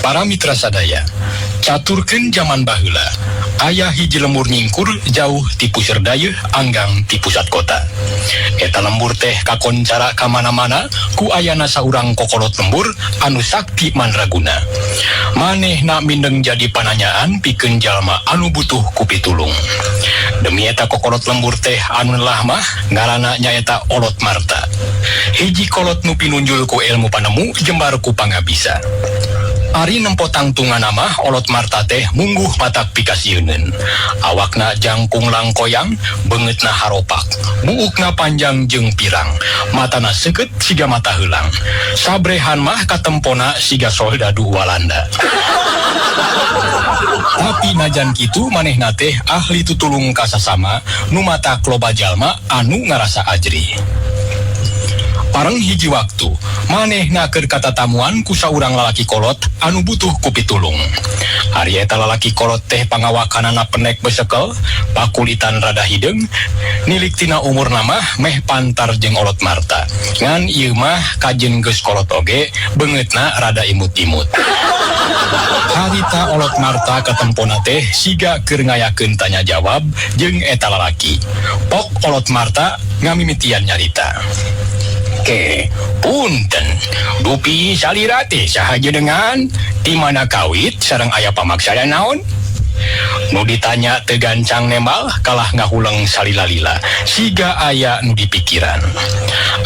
Para mitra sadaya, caturkeun jaman baheula, aya hiji lembur nyingkur jauh ti puseur dayeuh anggang ti pusat kota. Eta lembur teh kakoncara ka mana-mana ku ayana saurang kokolot lembur anu sakti mandraguna. Manehna mindeng jadi pananyaan pikeun jalma anu butuh ku pitulung. Demi eta kokolot lembur teh anu nelah mah ngaranna nyaeta Olot Marta. Hiji kolot nu pinunjul ku ilmu panemu jembar ku pangabisa. Ari nempo tangtunganna mah Olot Marta teh mungguh matak pikasieuneun. Awakna jangkung langkoyang, beungeutna haropak, buukna panjang jeung pirang, matana seukeut siga mata heulang. Sabrehan mah katempona siga soldadu Walanda. Tapi najan kitu manehna teh ahli tutulung ka sasama nu matak loba jalma anu ngarasa ajrih. Pareng hiji waktu, manehna keur katatamuan ku saurang lalaki kolot anu butuh ku pitulung. Ari eta lalaki kolot teh pangawakanana penek besekel, pakulitan rada hideung, nilik tina umurna mah meh pantar jeung Olot Marta. Ngan ieu mah kajeun geus kolot oge, beungeutna rada imut-imut. Harita Olot Marta katempona teh siga keur ngayakeun tanya jawab jeung eta lalaki. Pok Olot Marta ngamimitian nyarita. Ke, punten, dupi salira teh saha jenengan, di mana kawit sareng aya pamaksadan naon? Nu ditanya teu gancang nembal kalah ngahuleng salila-lila, siga aya nu dipikiran.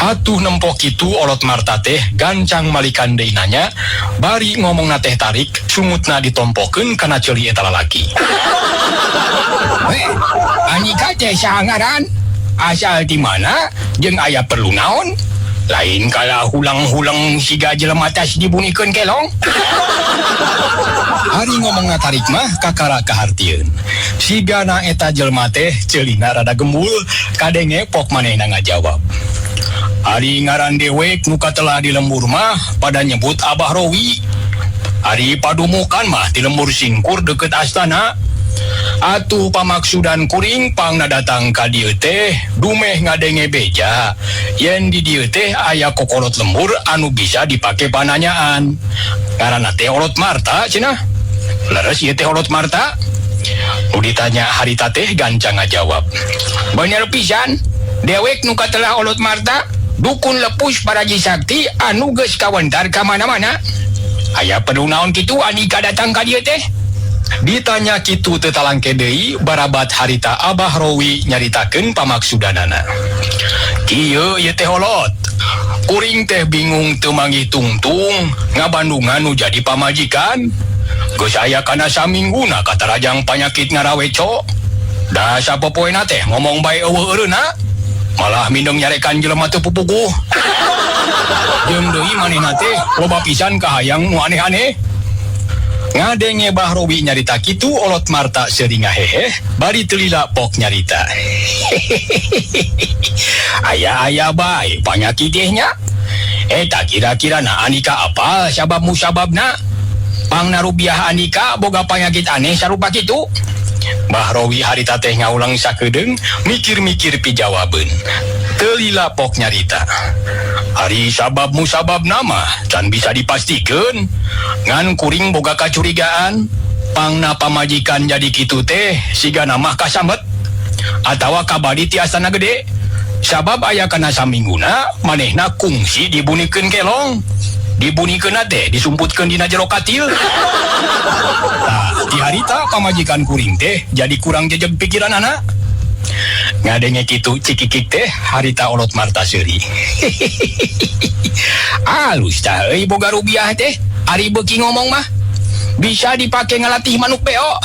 Atuh nempo kitu Olot Marta teh gancang malikan deui nanya, bari ngomongna teh tarik, sungutna ditompokeun kana ceuli eta lalaki. Heh, andika teh saha ngaran? Asal di mana jeung aya perlu naon? Lain kala hulang-huleng siga jelema tas dibunikeun kelong. Ari ngomongna tarik mah kakara kahartieun. Sigana eta jelema teh ceulina rada gembul, kadenge pok manehna ngajawab. Ari ngaran dewek nu katelah di lembur mah pada nyebut Abah Rowi. Ari padumukan mah di lembur singkur deket astana. Atuh pamaksudan kuring pangna datang ka dieu teh dumeh ngadenge beja. Yen di dieu teh aya kokolot lembur anu bisa dipake pananyaan. Ngaranna teh Olot Marta cenah. Leres ieu teh Olot Marta? Nu ditanya harita teh gancang ngajawab. Bener pisan, dewek nu katelah Olot Marta, dukun lepus paraji sakti anu geus kawentar ka mana-mana. Aya perlu naon kitu andika datang ka dieu teh? Ditanya kitu teu talangke deui barabat harita Abah Rowi nyaritakeun pamaksudanana. Kieu ieu teh Olot. Kuring teh bingung teu manggih tungtung ngabandungan nu jadi pamajikan. Geus aya kana samingguna katarajang panyakit ngaraweco. Da sapopoena teh ngomong bae euweuh eureunna. Malah mindeng nyarekan jelema teu pupuguh. Jeung deui manehna teh loba pisan kahayang nu aneh-aneh. Ngadenge Bah Rowi nyarita kitu Olot Marta seuri ngaheheh bari teu lila pok nyarita. Aya-aya bae panyakit teh nya. Eta kira-kira na andika apa sabab musababna? Pangna rubiah andika boga panyakit aneh sarupa kitu. Bah Rowi harita teh ngaulang sakedeung mikir-mikir pijawabeun. Teu lila pok nyarita. Ari sabab musababna mah can bisa dipastikeun. Ngan kuring boga kacurigaan pangna pamajikan jadi kitu teh sigana mah kasamet atawa kabadi ti astana gede. Sabab aya kana samingguna manehna kungsi dibunikeun kelong. Dibunikeunna teh disumputkeun dina jero katil. Tah, di harita pamajikan kuring teh jadi kurang jejeg pikiranana. Ngadenge kitu cikikik teh harita Olot Marta seuri. Alus tah euy boga rubiah teh, ari beuki ngomong mah bisa dipake ngalatih manuk beo.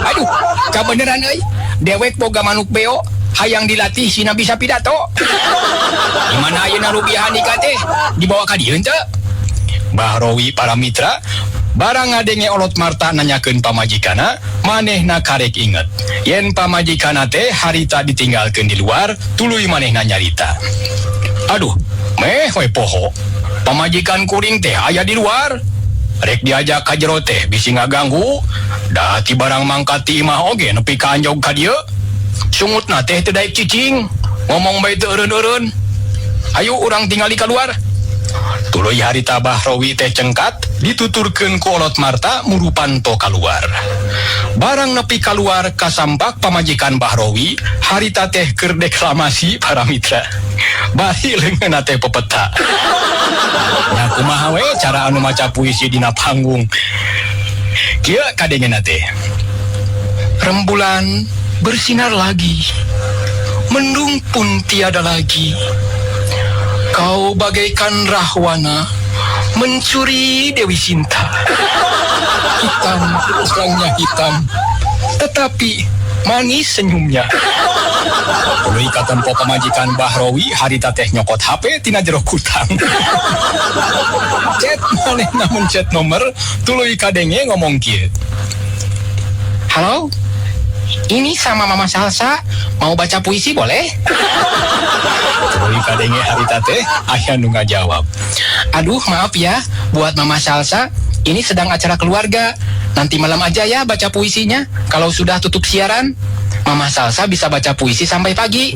Aduh, kabeneran euy. Dewek boga manuk beo, hayang dilatih sina bisa pidato. Di mana ayeuna rubiah andika teh? Dibawa ka dieu henteu? Bah Rowi para mitra, barang ngadenge Olot Marta nanyakeun pamajikana, manehna karek inget. Yen pamajikana teh harita ditinggalkeun di luar, tuluy manehna nyarita. Aduh, meh we poho. Pamajikan kuring teh aya di luar. Rek diajak ka jero teh bisi ngaganggu. Da ti barang mangkat ti imah oge nepi ka anjog ka dieu. Sungutna teh teu daek cicing. Ngomong bae teu eureun-eureun. Ayo urang tingali keluar. Tuluy harita Bahrowi teh cengkat dituturkeun ku Olot Marta muru panto kaluar. Barang nepi kaluar kasampak pamajikan Bahrowi harita teh keur deklamasi para mitra. Bari leungeunna teh pepeta. Nya kumaha we cara anu maca puisi dina panggung. Kieu kadengena teh. Rembulan bersinar lagi. Mendung pun tiada lagi. Kau bagaikan Rahwana mencuri Dewi Sinta. Hitam, orangnya hitam, tetapi manis senyumnya. Tuluy katempo pamajikan Bahrowi harita teh nyokot HP tina jero kutang. Chat manehna mencet nomor, tuluy kadenge ngomong kieu. Halo, ini sama Mama Salsa, mau baca puisi boleh? Tuluy kadenge harita teh aya nu ngajawab. Aduh, maaf ya, buat Mama Salsa, ini sedang acara keluarga. Nanti malam aja ya baca puisinya. Kalau sudah tutup siaran, Mama Salsa bisa baca puisi sampai pagi.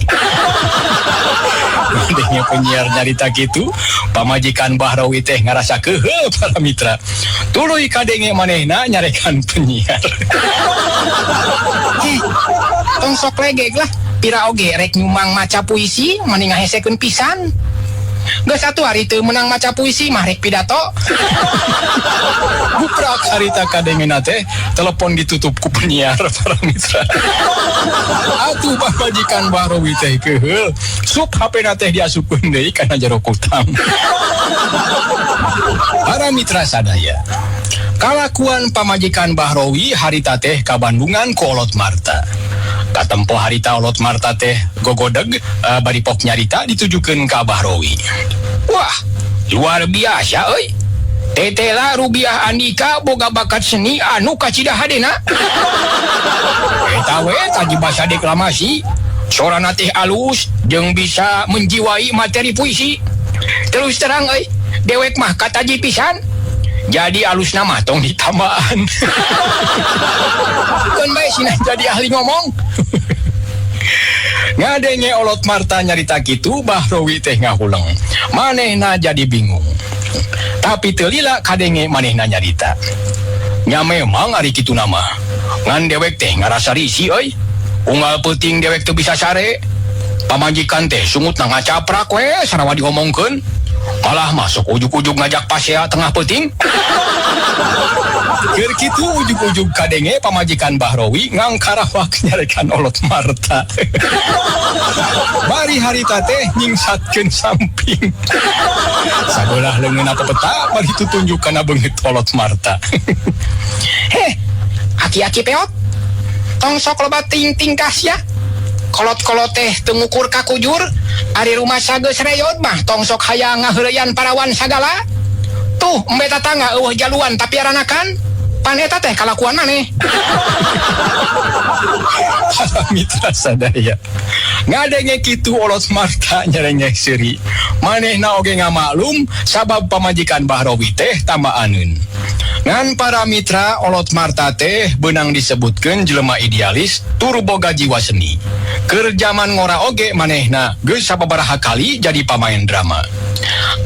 Ngadenge penyiar nyarita gitu, pamajikan Bahrawi teh ngarasa keheul para mitra. Tuluy kadenge manehna nyarekan penyiar. Heh, tong sok legeg lah. Pira oge rek nyumang maca puisi, mani ngahesekeun pisan. Geus satu hari teu menang maca puisi mah rek pidato. Guprak harita kadengena teh telepon ditutup ku penyiar para mitra. Atuh pamajikan Bahrawi teh keheul. Sup HP na teh diasupkeun deui kana jero kutang. Para mitra sadaya. Kalakuan pamajikan Bahrawi harita teh kabandungan ku Olot Marta. Katempo harita Olot Marta teh gogodeg bari pok nyarita ditujukeun ka Bahrawi. Wah, luar biasa euy. Tetela Rubiah Andika boga bakat seni anu kacida hadena. Eta we tadi basa deklamasi, sorana teh alus jeung bisa menjiwai materi puisi. Terus terang euy, dewek mah kataji pisan. Jadi alus nama tong ditambahan. Keun bae sina jadi ahli ngomong. Ngadenge Olot Marta nyarita kitu, Bahrowi teh ngahuleng. Manehna jadi bingung. Tapi teu lila kadenge manehna nyarita. Nya memang ari kitu nama. Ngan dewek teh ngarasa risih euy. Unggal peuting dewek teu bisa sare. Pamajikan teh sungutna ngacaprak we sarawa diomongkeun. Malah masuk ujug-ujug ngajak pasea tengah peuting. Keur kitu ujug-ujug kadenge pamajikan Bahrowi ngangkarawak nyarekan Olot Marta. Bari harita teh nyingsatkeun samping. Sabelah leungeunna pepeta bari tutunjuk kana beungeut Olot Marta. Heh, aki-aki peot. Tong sok loba ting-tingkah sia. Kolot-kolot teh teu ngukur ka kujur, ari rumasa geus reyod mah tong sok hayang ngaheureyan parawan sagala. Tuh, embe tatangga eueuh jaluan tapi aranakan. Pan eta teh kalakuan maneh. Para mitra sadaya. Ngadenge kitu Olot Marta nyerengeh seuri. Manehna oge ngamaklum sabab pamajikan Bahrowi teh tambaaneun. Ngan para mitra, Olot Marta teh beunang disebutkeun jelema idealis tur boga jiwa seni. Keur jaman ngora oge manehna geus sababaraha kali jadi pamain drama.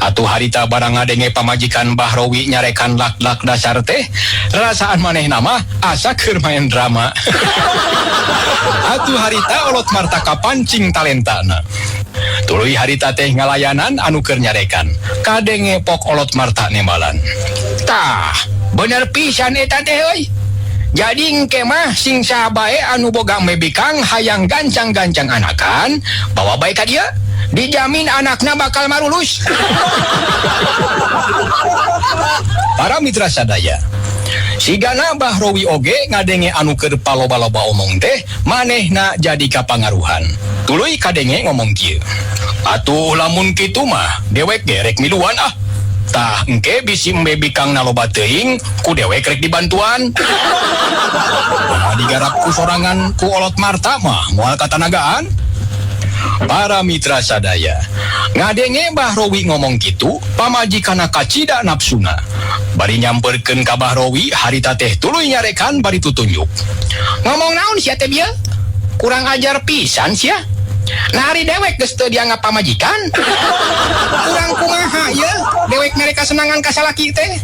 Atuh harita barang ngadenge pamajikan Bahrowi nyarekan lak-lak dasar teh, rasaan manehna mah asa keur main drama. Atuh harita Olot Marta kapancing talentana. Tuluy harita teh ngalayanan anu keur nyarekan. Kadenge pok Olot Marta nembalan. Tah, bener pisan eta teh euy. Jadi engke mah sing saha bae anu boga mebikang hayang gancang-gancang anakan, bawa bae ka dieu. Dijamin anakna bakal marulus. Para mitra sadaya, sigana Bahrowi oge ngadenge anu keur paloba-loba omong teh, manehna jadi kapangaruhan. Tuluy kadenge ngomong kieu. Atuh lamun kitu mah dewek ge rek miluan ah. Tah engke bisi embe bikang naloba teuing ku dewek rek dibantuan. Nah, digarap ku sorangan ku Olot Marta mah moal katanagaan. Para mitra sadaya, ngadenge Bahrowi ngomong kitu, pamajikana kacida nafsuna. Bari nyamperkeun ka Bahrowi harita teh tuluy nyarekan bari tutunjuk. Ngomong naon sia teh bieu? Kurang ajar pisan sia. Nah, ari dewek geus teu dianggap pamajikan. Kurang kumaha ye dewek mere kasenangan ka salaki teh.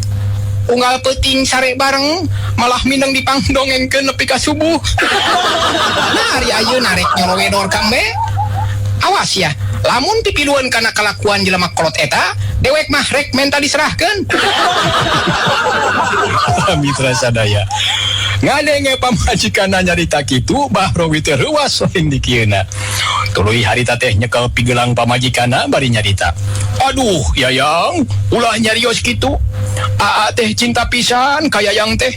Unggal peuting sare bareng, malah mindeng dipangdongengkeun nepi ka subuh. Nah, ari ayeuna rek nyorowedor ka embe. Awas ya, lamun pipilueun kana kalakuan jelema kolot eta, dewek mah rek menta diserahkeun. Mitra sadaya. Ngadenge pamajikanna nyarita kitu, Bahrowi teh reuwas lain dikieuna. Tuluy harita teh nyekel pigelang pamajikanna bari nyarita. Aduh, Yayang, ulah nyarios kitu. Aa teh cinta pisan ka Yayang teh.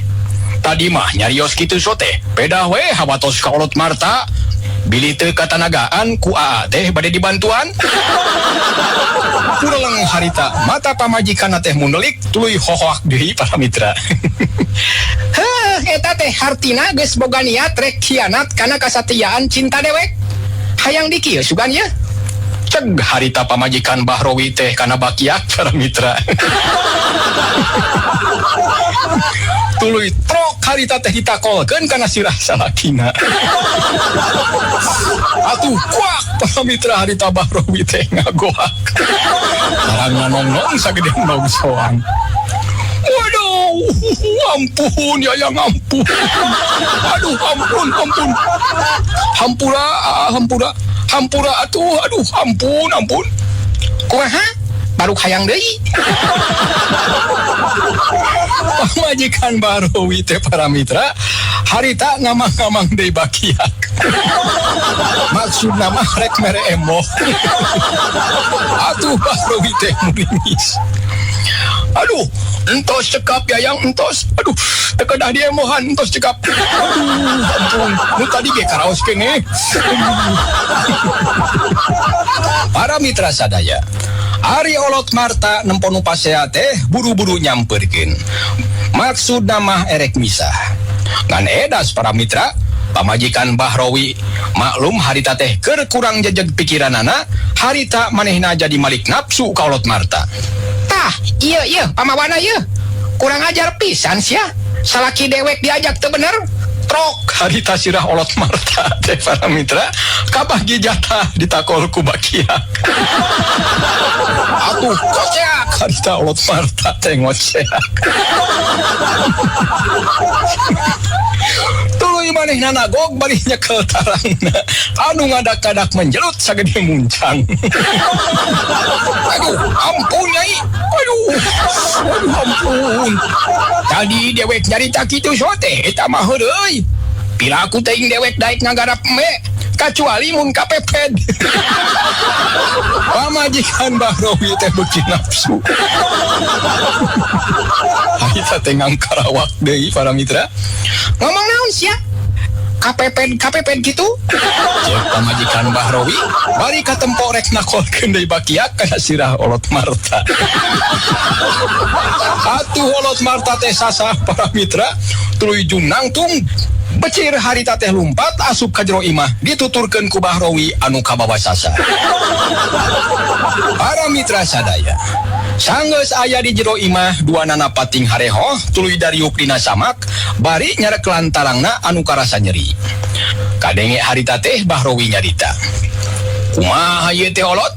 Tadi mah nyarios kitu so teh, pedah we hawatos ka kolot Marta. Bilih teu katanagaan ku aa teh bade dibantuan. Kureleng harita mata pamajikanna teh mundelik tuluy hohoak deui para mitra. Heh, eta teh hartina geus boga niat rek khianat kana kasatiaan cinta dewek. Hayang dikieu sugan ye. Ceg harita pamajikan Bahrowi teh kana bakiak para mitra. Tuluy trok harita teh ditakolkeun kana sirah salakina. Atuh kuak para mitra harita Bahrowi teh ngagoak. Tarangna nongnong sagede nog soang. Waduh, ampun Yayang, ampun. Aduh, ampun, ampun. Hampura, hampura. Hampura atuh, aduh, ampun, ampun. Kumaha? Baru hayang deui. Pamajikan Bahrowi teh para mitra, harita ngamang-ngamang deui bakiak. Maksudna mah rek mere emoh. Atuh Bahrowi teh muringis. Aduh, entos cekap Yayang, entos. Aduh, teu kedah diemohan, entos cekap. Aduh, ampun. Nu tadi ge karaos keneh. Para mitra sadaya, ari olot Marta nempo nu pasea teh buru-buru nyamperkeun. Maksudna mah erek misah. Ngan edas para mitra, pamajikan Bahrowi maklum harita teh keur kurang jejeg pikiranana, harita manehna jadi malik nafsu ka olot Marta. Tah, iya iya pamawana ieu. Kurang ajar pisan sia. Salaki dewek diajak teu bener. Trok harita sirah olot Marta teh para mitra, kabagi jatah ditakol ku bakiak. Atuh koceak harita olot Marta teh ngoceak. Tuluy manehna nagog bari nyekel tarangna anu ngadak-kadak menjelut sagede muncang. Aduh, ampun nyai. Aduh, aduh ampun. Tadi dewek nyarita kitu so teh eta mah heureuy. Piraku teuing dewek daek ngagarap embe kacuali mun kapeped. Pamajikan Bahrowi teh beuki nafsu. Harita teh ngangkarawak deui para mitra. Ngomong naon sia? Kapeped kapeped kitu? Cek pamajikan Bahrowi bari katempo rek nakolkeun deui bakiak kana sirah olot Marta. Atuh olot Marta teh sasah para mitra, tuluy jungnangtung becir harita teh lumpat asup ka jero imah dituturkeun ku Bahrowi anu kabawa sasah. Para mitra sadaya, sanggeus aya di jero imah duanana pating harehoh tuluy dariuk dina samak bari nyarek lantarangna anu karasa nyeri. Kadenge harita teh Bahrowi nyarita. Kumaha ieu teh olot?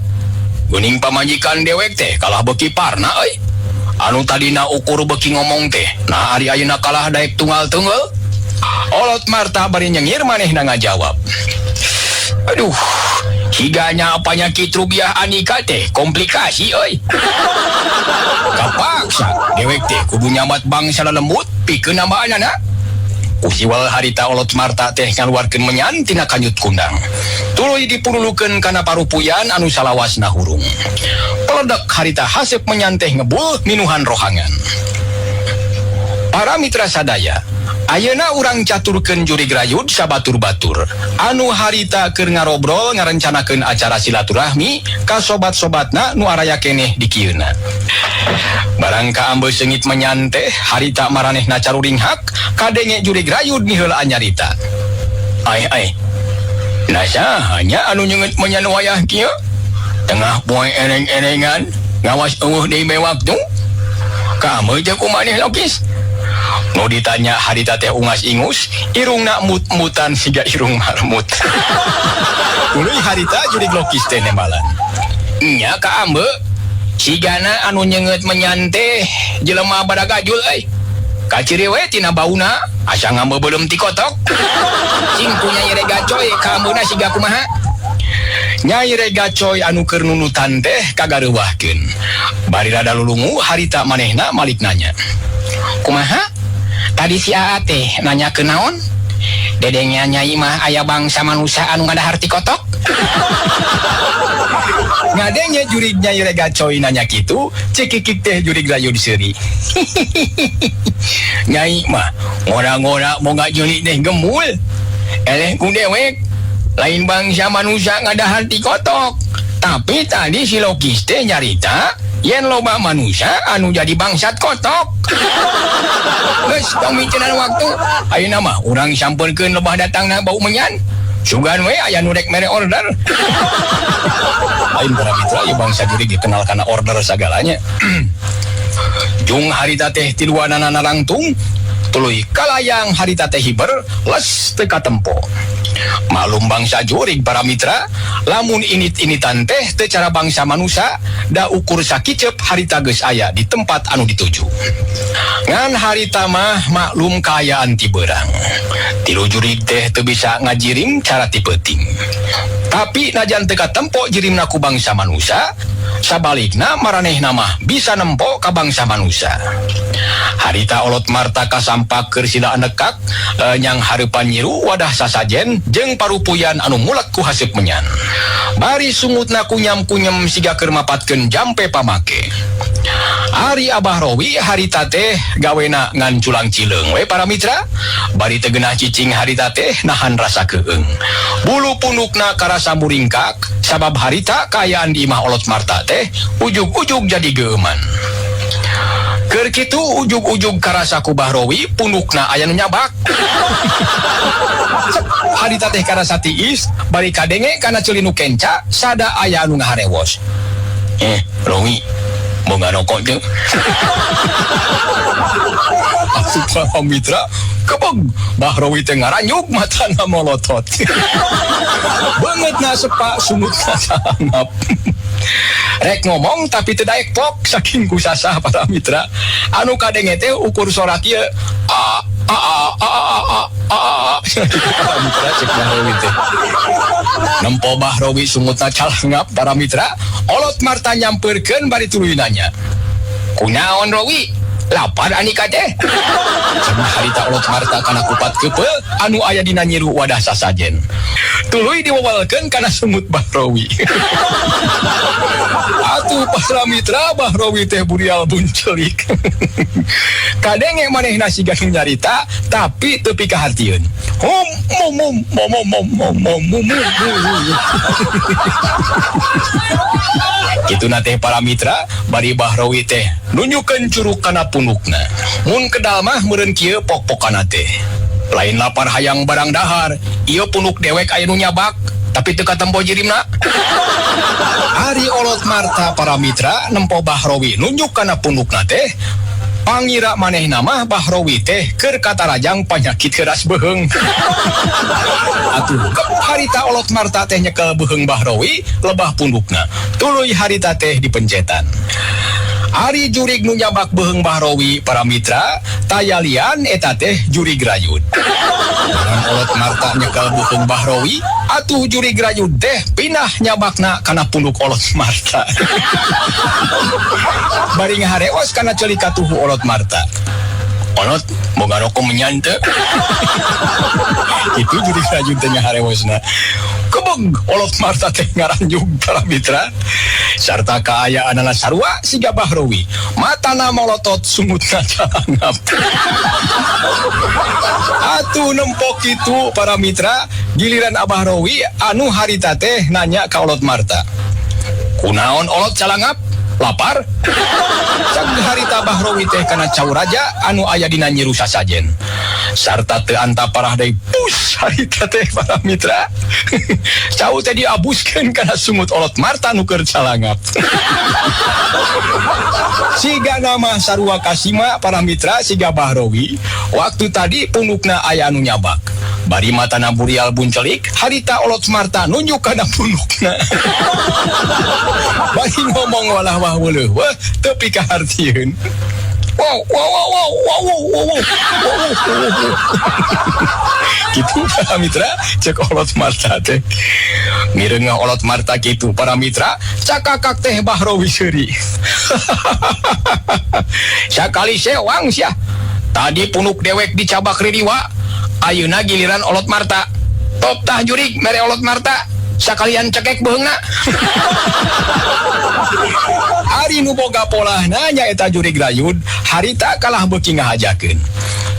Geuning pamajikan dewek teh kalah beuki parna euy. Anu tadina ukur beuki ngomong teh, nah ari ayeuna kalah daek tunggal teunggeul. Olot Marta bari nyengir manehna ngajawab. Aduh, higanya panyakit rubiah Anika teh komplikasi euy. Kapaksa dewek teh kudu nyambat bangsa lelembut pikeun nambahanana. Kusiwal harita olot Marta teh ngaluarkeun menyan tina kanyut kundang. Tuluy dipurulukeun kana parupuyan anu salawasna hurung. Peledek harita haseup menyan teh ngebul minuhan rohangan. Para mitra sadaya, ayeuna urang caturkeun jurig rayud sabatur-batur. Anu harita keur ngarobrol ngarencanakeun acara silaturahmi ka sobat-sobatna nu araya keneh di kieuna. Barang kaambeus seungit menyan teh harita maranehna caruringhak kadenge jurig rayud miheulaan nyarita. Ai ai. Nah saha nya anu nyeungeut menyan wayah kieu? Tengah poe ereng-erengan ngawas eueuh deui mewaktu. Kamu jeung kumaneh lokis. Nu ditanya harita teh ungas-ingus, irungna mut-mutan siga irung marmut. Tuluy harita jurig lokis teh nembalan. Nya ka ambe, sigana anu nyeungeut menyan teh jelema badagajul euy. Kaciri we tina bauna, asa ngambe beuleum ti kotok. Cing ku Nyai Regacoy ka ambeuna siga kumaha? Nyai Regacoy anu keur nunutan teh kagareuwahkeun. Bari rada lulungu harita manehna malik nanya. Kumaha? Tadi si Aa teh nanya ke naon? Dedengnya Nyai mah aya bangsa manusia anu ngadahar ti kotok. Ngadenge jurig Nyai Regacoy nanya kitu, cekikik teh jurig rayud seuri. Nyai mah ngora-ngora boga jeuli teh gemul. Eleh ku dewek lain bangsa manusia ngadahar ti kotok. Tapi tadi si Lokis teh nyarita yen loba manusia anu jadi bangsat kotok. Geus tong micenan waktu. Ayeuna mah urang sampeurkeun lebah datangna bau menyan. Sugan we aya nu rek mere order. Lain para mitra ieu bangsa jurig dikenal kana order sagalanya. Jung harita teh tiluanana narangtung, tuluy kalayang harita teh hiber les teu katempo. Maklum bangsa jurig para mitra, lamun init-initan teh teu cara bangsa manusia, da ukur sakicep harita geus aya di tempat anu dituju. Ngan harita mah maklum kaayaan ti beurang. Tilu jurig teh teu bisa ngajirim cara ti peuting. Tapi najan teu katempo jirimna ku bangsa manusia, sabalikna maranehna mah bisa nempo ka bangsa manusia. Harita olot marta kasampak keur sila nekak nyang hareupan nyiru wadah sasajen jeung parupuyan anu mulek ku haseup menyan. Bari sungutna kunyam-kunyem siga keur mapatkeun jampe pamake. Ari Abah Rowi harita teh gawena ngan culang cileung we para mitra. Bari teu geunah cicing harita teh nahan rasa keung. Bulu punukna karasa muringkak sabab harita kaayaan di imah olot marta teh ujug-ujug jadi geuman. Keur kitu ujug-ujug karasa ku Bah Rowi punukna aya nu nyabak. Harita teh karasa tiis bari kadenge kana ceuli nu kenca sada aya anu ngaharewos. Rowi, boga rokok teu? Asup para mitra, kebeg Bah Rowi teh ngaranyuk matana molotot. Beungeutna sepa sungutna sangap. Rek ngomong tapi teu daek pok saking kusasah para mitra. Anu kadenge teh ukur sora kieu a a a a a a a. Para mitra cek Bah Rowi teh. Nempo Bah Rowi sungutna calangap para mitra, olot marta nyampeurkeun bari tuluy nanya. Kunaon Rowi? Lapar anika teh? Cenah harita olot marta kana kupat keupeul anu aya dina nyiru wadah sasajen. Tuluy diwawalkeun kana sungut Bah Rowi. Atuh para mitra Bah Rowi teh burial buncelik. Kadenge manehna siga nu nyarita tapi teu pikahartieun. Hum mum mum mum mum mum mum mum mum. Kituna teh para mitra bari Bah Rowi teh nunjukeun curug kana punukna. Mun kedal mah meureun kieu pok-pokana teh. Lain lapar hayang barang dahar, ieu punuk dewek aya nu nyabak tapi teu katempo jirimna. Ari olot marta para mitra nempo Bah Rowi nunjuk kana punukna teh, pangira manehna mah Bah Rowi teh keur katarajang panyakit keras beuheung. Atuh kep harita olot marta teh nyekel beuheung Bah Rowi lebah punukna. Tuluy harita teh dipencetan. Ari jurig nu nyabak beuheung Bah Rowi para mitra tayalian eta teh jurig rayud. Barang olot marta nyekel beuheung Bah Rowi, atuh jurig rayud teh pindah nyabakna kana punuk olot marta. Bari ngahareos kana ceuli katuhu olot marta. Olot boga rokok menyan teu? Itu jurig rayud teh ngaharewosna. Kebeg olot marta teh ngaranjug para mitra. Sarta kaayaanana sarua siga Bah Rowi. Matana molotot sungutna calangap. Atuh nempok kitu para mitra, giliran Abah Rowi anu harita teh nanya ka olot marta. Kunaon olot calangap? Lapar? Cag harita Bahrowi teh kana cau raja anu aya dina nyiru sasajen. Sarta teu antaparah deui pus harita teh para mitra. Cau teh diabuskeun kana sungut olot Marta nu keur calangap. Siga nama sarua kasima para mitra siga Bahrowi, waktu tadi punukna aya anu nyabak. Bari matana burial buncelik, harita olot Marta nunjuk kana punukna. Bari ngomong walah wah weuleuh weh teu pikahartieun. Wow wow wow wow wow wow wow wow wow. Gitu para mitra, cek olot Marta teh. Mireungeuh olot Marta kitu para mitra, cakakak teh Bahrowi seuri. Sakali sewang sia. Tadi punuk dewek dicabak ririwa, ayeuna giliran olot Marta. Top tah jurig mere olot Marta, sakalian cekek beheungna. Ari nu boga polahna nyaeta jurig rayud, harita kalah beuki ngahajakeun.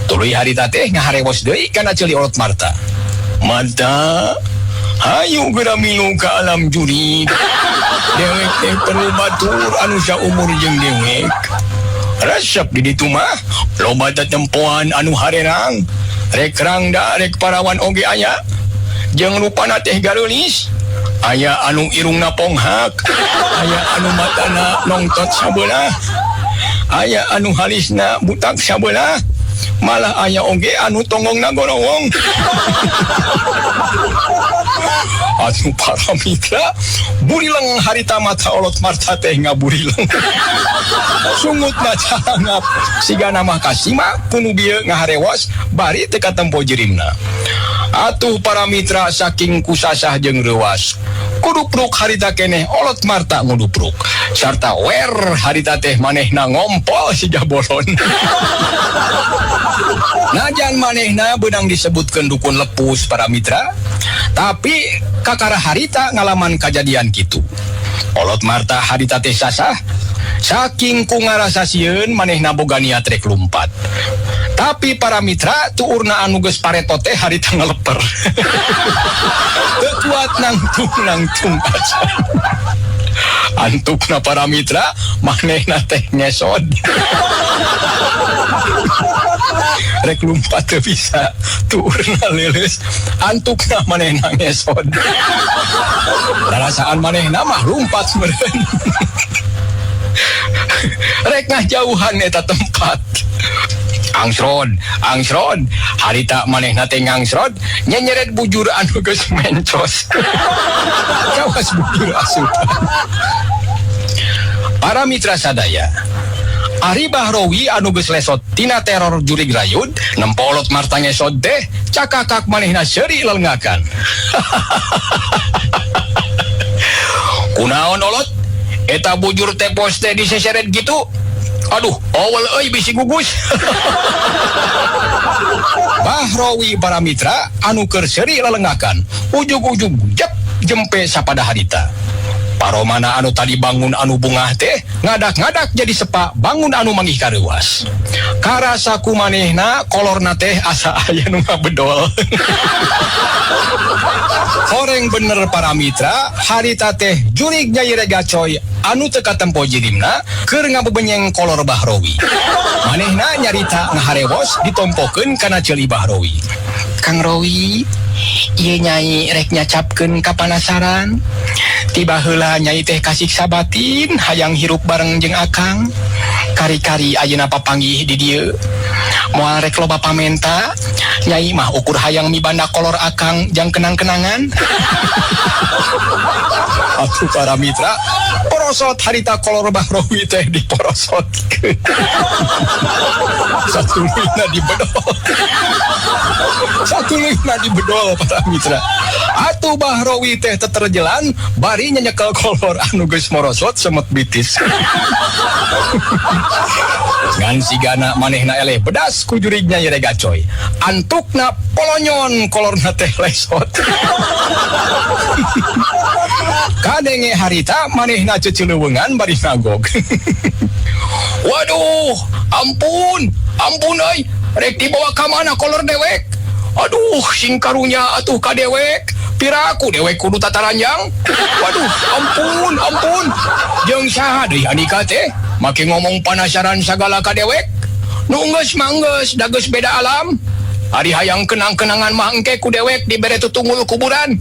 Tuluy harita teh ngaharewos deui kana ceuli olot Marta. Marta, hayu geura milu ka alam jurig. Dewek teh perlu batur anu saumur jeung dewek. Resep di ditu mah, loba tetempoan anu harerang. Rek rangda rek parawan oge aya. Jeung rupana teh gareulis. Aya anu irungna ponghak, aya anu matana nongtot sabelah, aya anu halisna butak sabelah, malah aya oge anu tonggongna gorowong. Anu para mitra burileng harita mata olot Marta teh ngaburileng. Sungutna calangap sigana mah kasima kunu bieu ngaharewos bari teu katempo jirimna. Atuh para mitra saking kusasah jeung reuas. Kudupruk harita keneh olot Marta ngudupruk. Sarta wer harita teh manehna ngompol siga bolon. Najan manehna beunang disebutkeun dukun lepus para mitra, tapi kakara harita ngalaman kajadian kitu. Olot Marta harita teh sasah, saking ku ngarasa sieun manehna boga niat rek lumpat. Tapi para mitra tuurna anu geus pareto teh harita ngeleper. Teu kuat nangtung-nangtung aja. Antukna para mitra manehna teh ngesod. Rek lumpat teu bisa, tuurna leuleus, antukna manehna ngesod. Rarasaan manehna mah lumpat meureun. Rek ngajauhan eta tempat. Angsrod, angsrod, harita manehna teh ngangsrod, nyenyeret bujur anu geus mencos. Kawas bujur asupan. Para mitra sadaya, Ari Bahrowi anu geus lesot tina teror jurig rayud, nempo olot Marta ngesod teh, cakakak manehna seuri lelengakan. Kunaon olot? Eta bujur tepos teh diseseret gitu. Aduh, awal euy bisi gugus. Bahrowi para mitra anu keur seuri lelengakan, ujug-ujug jep jempe sapada harita. Paromana anu tadi bangun anu bungah teh ngadak-ngadak jadi sepa bangun anu manggih kareuwas. Karasa ku manehna kolorna teh asa aya nu ngabedol. Horeng bener para mitra, harita teh jurig Nyai Regacoy anu teu katempo jirimna keur ngabebenyeng kolor Bahrowi. Manehna nyarita ngaharewos ditompokeun kana ceuli Bahrowi. Kang Rowi, ieu nyai rek nyacapkeun kapanasaran. Tiba heula nyai teh kasiksa batin hayang hirup bareng jeung akang. Kari-kari ayeuna papanggih di dieu. Moal rek loba pamenta, nyai mah ukur hayang mibanda kolor akang jang kenang-kenangan. Atuh para mitra, porosot harita kolor Bahrowi teh diporosotkeun. Satuluyna dibedol. Satuluyna dibedol para mitra. Atuh Bahrowi teh teterjelan bari nyekel kolor anu geus morosot semet bitis. Ngan sigana manehna eleh bedas ku jurig Nyai Regacoy. Antukna polonyon kolorna teh lesot. Kadenge harita manehna cecileuweungan bari nagog. Waduh, ampun, ampun euy, rek dibawa ka mana kolor dewek? Aduh, sing karunya atuh ka dewek. Piraku dewek kudu tataranjang. Waduh, ampun, ampun. Jeung saha deui Andika teh? Make ngomong panasaran sagala ka dewek. Nu geus mah geus, da geus beda alam. Ari hayang kenang-kenangan mah engke ku dewek dibere tutunggul kuburan.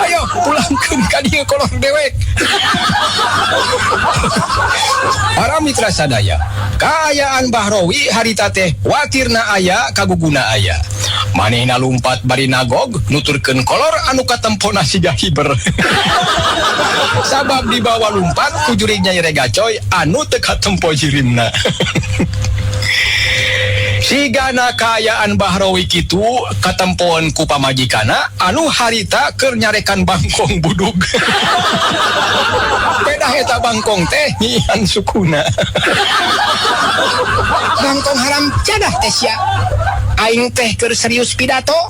Ayo pulangkeun ka dieu kolor dewek. Para mitra sadaya, kaayaan Bahrowi harita teh watirna aya kaguguna aya. Manehna lumpat bari nagog nuturkeun kolor anu katempona siga hiber. Sabab dibawa lumpat ku jurig Nyai Regacoy anu teu katempo jirimna. Sigana kaayaan Bahrowi kitu katempoan ku pamajikana anu harita keur nyarekan bangkong budug. Pedah eta bangkong teh nyihan sukuna. Bangkong haram jadah teh sia. Aing teh keur serius pidato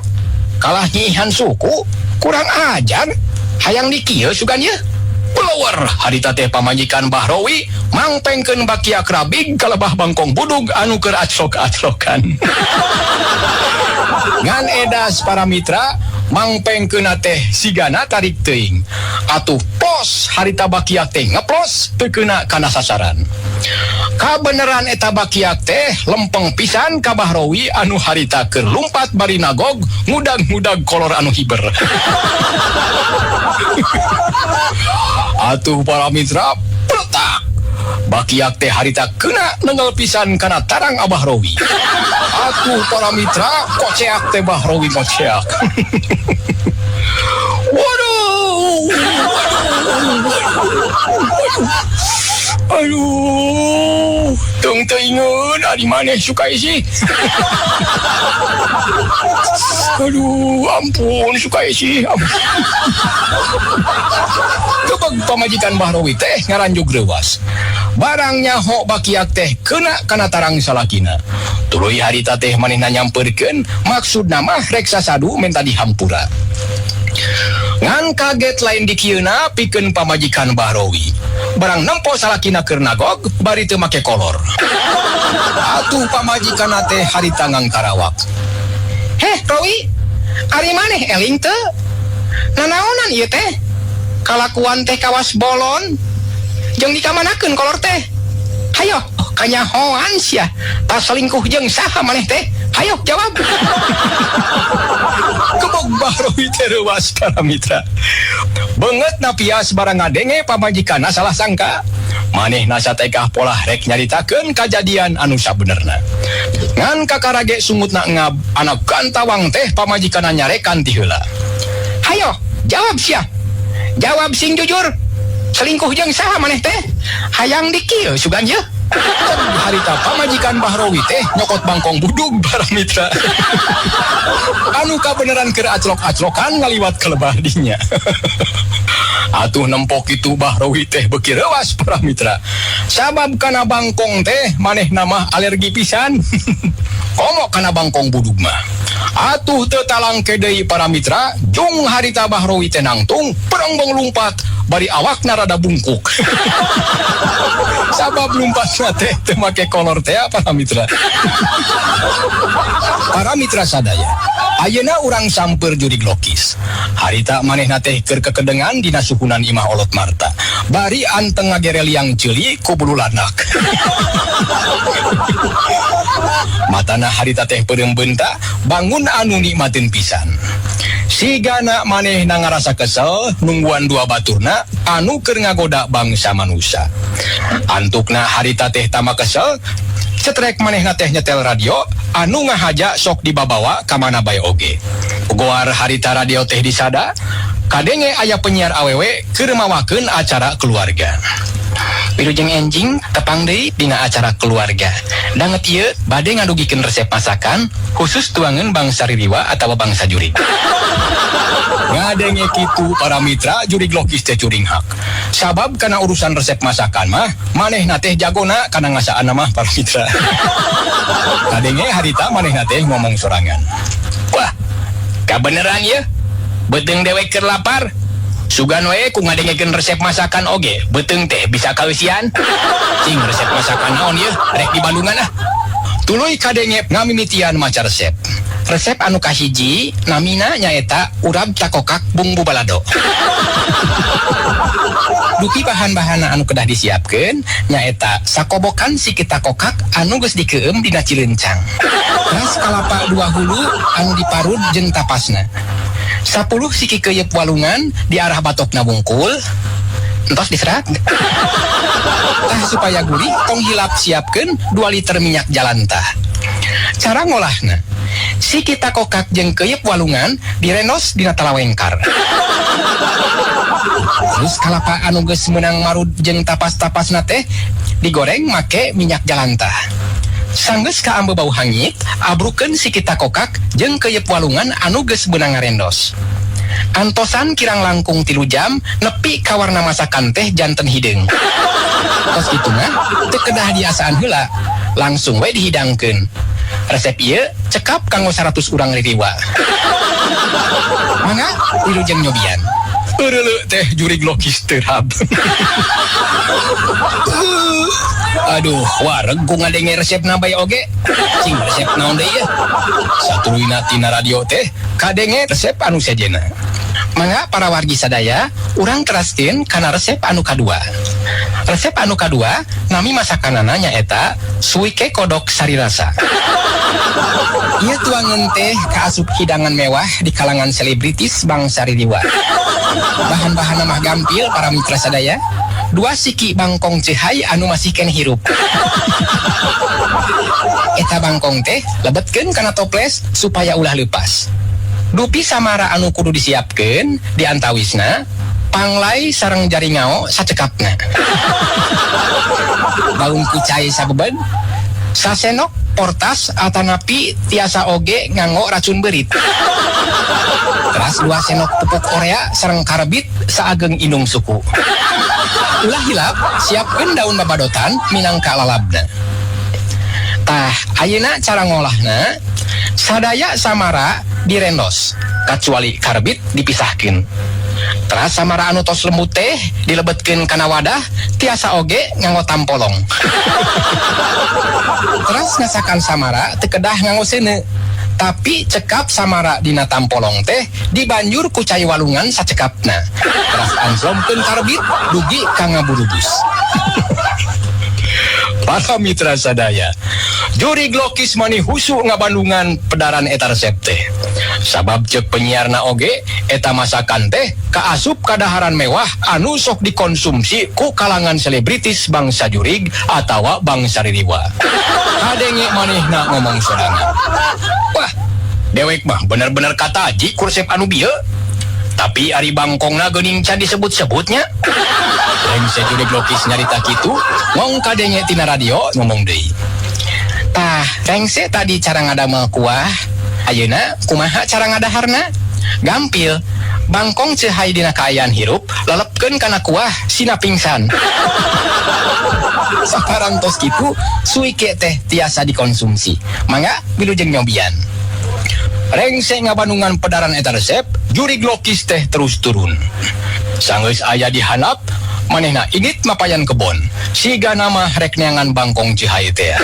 kalah nyihan suku kurang ajar hayang dikieu sugan ye. Blower harita teh pamajikan Bahrowi mangpengkeun bakiak rabig kalebah bangkong budug anu keur aclok-aclokan. Ngan edas para mitra mangpengkeunna teh sigana tarik teuing. Atuh pos harita bakiak teh ngeplos teu keuna kana sasaran. Kabeneran eta bakiak teh lempeng pisan ka Bahrowi anu harita keur lumpat bari nagog ngudag-ngudag kolor anu hiber. Atuh para mitra peletak bakiak teh harita kena nengel pisan kana tarang Abah Rowi. Atuh para mitra koceak teh Bahrowi koceak. Waduh, waduh, waduh, aduh, tung teuingeun ari maneh Sukaisi. Aduh, ampun Sukaisi. Gebeg pamajikan Bahrowi teh ngaranjug reuwas. Barang nyaho bakiak teh kena kana tarang salakina. Tuluy harita teh manehna nyamperkeun maksudna mah rek sasadu menta dihampura. Ngan kaget lain dikieuna pikeun pamajikan Bahrowi. Barang nempo salakina keur nagog bari teu make kolor. Atuh pamajikanna teh harita ngangkarawak. Heh, Rowi, ari maneh eling teu? Nanaonan ieu teh? Kalakuan teh kawas bolon. Jeung dikamanakeun kolor teh? Hayo, kanyahoan sia. Tas selingkuh jeung saha maneh teh? Hayo jawab. Gebog Bahrowi teh reuwas para mitra. Beungeut napias barang ngadenge pamajikanna salah sangka. Manehna satekah polah rek nyaritakeun kajadian anu sabenerna. Ngan kakarage sungutna ngab anak gantawang teh pamajikanna nyarekan ti heula. Hayo, jawab sia. Jawab sing jujur. Selingkuh jeung saha maneh teh? Hayang dikieu sugan ye. Harita pamajikan Bahrowi teh nyokot bangkong budug para mitra. Anu kabeneran keur aclok-aclokan ngaliwat kelebah dinya. Atuh nempok itu Bahrowi teh beuki reuwas para mitra. Sabab kana bangkong teh manehna mah alergi pisan. Komo kana bangkong budug mah. Atuh teu talangke deui para mitra, jung harita Bahrowi teh nangtung perengbong lumpat bari awakna rada bungkuk. Sabab lumpatna teh teu make kolor teh para mitra. Para mitra sadaya, ayeuna urang samper jurig lokis. Harita manehna teh keur kekedengan dina suhunan imah olot Marta. Bari anteng ngagere liang ceuli ku bulu lanak. Matana harita teh peureum beunta, bangun anu nikmatin pisan. Sigana manehna ngarasa kesel nungguan dua baturna anu keur ngagoda bangsa manusia. Antukna harita teh tama kesel, cetrek manehna teh nyetel radio anu ngahaja sok dibabawa ka mana bae oge. Goar harita radio teh disada, kadenge aya penyiar awewe keur mawakeun acara keluarga. Wilujeng enjing tepang deui dina acara keluarga. Danget ieu bade ngadugikeun resep masakan khusus tuangan bangsa ririwa atawa bangsa jurig. Ngadenge kitu para mitra jurig lokis teh curinghak. Sabab kana urusan resep masakan mah manehna teh jagona kana ngasaanna mah para mitra. Kadenge harita manehna teh ngomong sorangan. Wah, kabeneran ye. Beuteung dewek keur lapar. Sugan we ku ngadengekeun resep masakan oge, beuteung teh bisa kausian. Cing resep masakan naon ye, rek di Bandungan ah. Tuluy kadenge ngamimitian maca resep. Resep anu kahiji namina nyaeta urab takokak bumbu balado. Dupi bahan-bahan anu kedah disiapkeun nyaeta sakobokan siki takokak anu geus dikeueum dina cilencang. Teras kalapa dua hulu anu diparud jeung tapasna. 10 siki keuyeup walungan di arah batokna wungkul entos diserat. Tah supaya gurih tong hilap siapkeun 2 liter minyak jalantah. Cara ngolahna, siki takokak jeung keuyeup walungan direnos dina talawengkar. Terus kalapa anu geus meunang marud jeung tapas-tapasna teh digoreng make minyak jalantah. Sanggeus kaambe bau hangit, abrukeun siki takokak jeung keuyeup walungan anu geus beunang ngarendos. Antosan kirang langkung 3 jam nepi ka warna masakan teh janten hideung. Tos kitu mah teu kedah diasaan heula, langsung we dihidangkeun. Resep ieu cekap kanggo 100 urang ririwa. Mangga wilujeng nyobian. Eureuleu teh jurig lokis terhab. Aduh, wareg ku ngadenge resepna bae oge. Cing resep naon deui yeuh? Satuluyna tina radio teh kadenge resep anu sejenna. Mangga para wargi sadaya, urang teraskeun kana resep anu kadua. Resep anu kadua nami masakanana nyaeta suike kodok sarirasa. Ieu tuangan teh kaasup hidangan mewah di kalangan selebritis bangsa ririwa. Bahan-bahan mah gampil para mitra sadaya. 2 siki bangkong cehai anu masih keneh hirup. Eta bangkong teh lebetkeun kana toples supaya ulah leupas. Dupi samara anu kudu disiapkeun di antawisna panglai sareng jaringao sacekapna. Daun kucai sabebed, sasenok portas atanapi tiasa oge nganggo racun beurit. Teras 2 senok pupuk orea sareng karbit saageng indung suku. Ulah hilap siapkeun daun babadotan minangka lalabna. Tah, ayeuna cara ngolahna sadaya samara direndos kacuali karbit dipisahkeun. Teras samara anu tos lembut teh dilebetkeun kana wadah tiasa oge nganggo tampolong. Teras ngasakan samara teu kedah nganggo seuneu, tapi cekap samara dina tampolong teh dibanjur ku cai walungan sacekapna. Teras anslomkeun karbit dugi ka ngaburubus. Para mitra sadaya, jurig lokis mani husu ngabandungan pedaran eta resep teh. Sabab ceuk penyiarna oge eta masakan teh kaasup kadaharan mewah anu sok dikonsumsi ku kalangan selebritis bangsa jurig atawa bangsa ririwa. Kadenge manehna ngomong sorangan. Wah, dewek mah bener-bener kataji ku resep anu bieu. Tapi ari bangkongna geuning can disebut-sebutnya. Rengse jurig lokis nyarita kitu, ngong kadenge tina radio ngomong deui. Tah, rengse tadi cara ngadamel kuah, ayeuna kumaha cara ngadaharna? Gampil. Bangkong cehai dina kaayaan hirup, lelepkeun kana kuah sina pingsan. Saparang tos kitu, suike teh tiasa dikonsumsi. Mangga wilujeng nyobian. Rengse ngabandungan pedaran eta resep, jurig lokis teh terus turun. Sanggeus aya di handap, manehna indit mapayan kebon. Siga nama rek neangan bangkong cihai teh.